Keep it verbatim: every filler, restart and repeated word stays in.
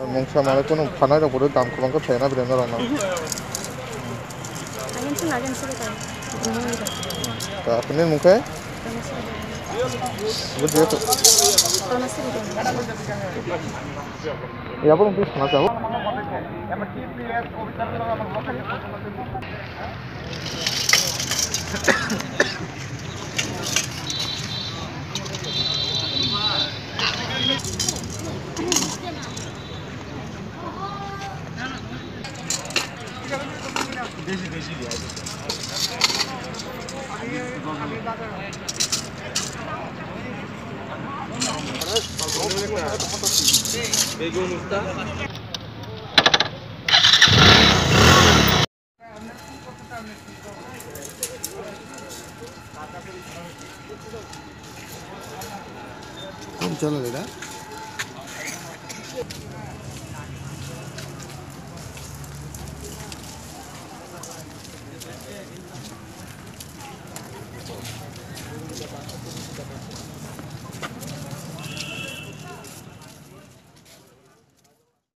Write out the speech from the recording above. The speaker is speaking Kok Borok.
Mungsa mane kunu phanai rok bodo dam kwbang khe phaina bwrwi norok no. Agin sung agin sung ta. Ta apni mung khe? Buji to. Ya bo mung sana jabo. Kom chalo beta.